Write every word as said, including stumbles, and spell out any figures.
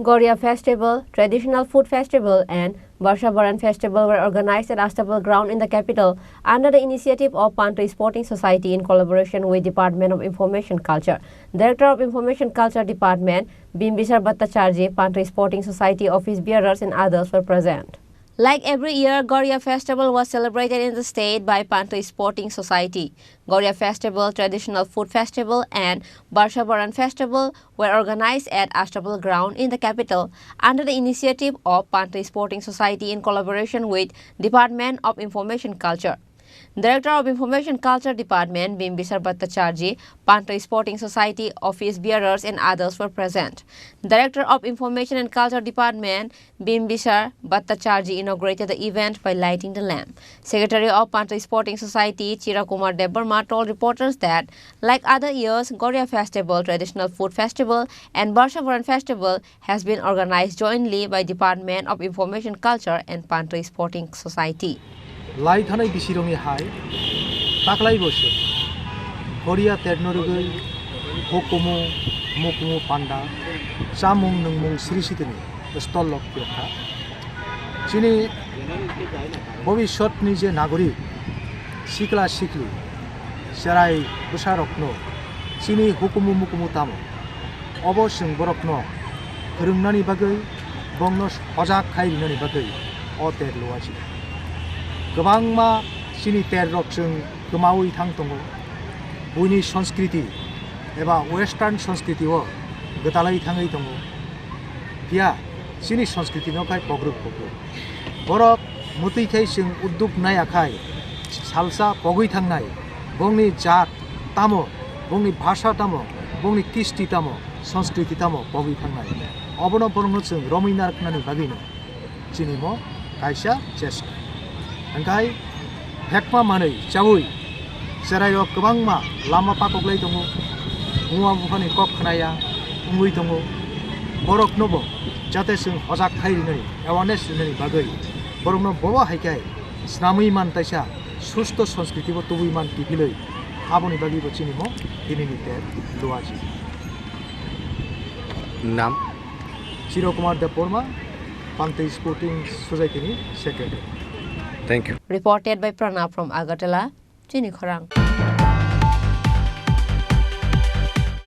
Goria Festival, Traditional Food Festival and Barsha Baran Festival were organized at Astabal Ground in the capital under the initiative of Pantwi Sporting Society in collaboration with Department of Information Culture. Director of Information Culture Department, Bimbisar Bhattacharjee, Pantwi Sporting Society office bearers and others were present. Like every year, Goria Festival was celebrated in the state by Pantwi Sporting Society. Goria Festival, Traditional Food Festival and Barsha Baran Festival were organized at Astabal Ground in the capital under the initiative of Pantwi Sporting Society in collaboration with Department of Information Culture. Director of Information Culture Department, Bimbisar Bhattacharjee, Pantwi Sporting Society office bearers and others were present. Director of Information and Culture Department, Bimbisar Bhattacharjee inaugurated the event by lighting the lamp. Secretary of Pantwi Sporting Society, Chira Kumar Debbarma, told reporters that, like other years, Goria Festival, Traditional Food Festival, and Barsha Baran Festival has been organized jointly by Department of Information Culture and Pantwi Sporting Society. Lai thanai bisirokni hai taklai bo se Goria terno rwgwi hukumu, mukumu panda, chamung nungmung sri sitini stol lok phiyokha. Chini bobisotni je nagorik, sikla sikli, cherai bwsarokno chini hukumu mukumu tamo? Obo chwng borokno phwrwngnani bagwi, bongno hojak khai rinani bagwi o ter luachi. Kwbangma chini terrok chwng kwmaui thang tongo. Buini sanskriti eba western sanskriti o gwdalai thangwi tongo. Phiya chini sanskriti no khai pogruk pogruk. Borok mwtwi khai chwng udduk naya khai salsa pogwi thangnai. Bongni jat tamo, bongni bhasha tamo, bongni kisti tamo, sanskriti tamo pogwi thangnai. Obono borokno chwng romwi narwknani bagwino chini mo kaisa chesta. Hwnkhe phekma manwi chaui cherai o kwbangma lama pakoklai tongo, buma buphani kok khnaya wngwi tongo. Borokno bo jate chwng hojak khai rinani, awareness rinani bagwi borokno bobo hai khe snamwi man taisa susto sanskriti bo tubui man kiphilwi, aboni bagwi bo chini mo tinini ter luachi. Nam? Chiro Kumar Debbarma, Pantwi Sporting Society ni secretary. Thank you. Reported by Pranab from Agartala, Chini Khorang.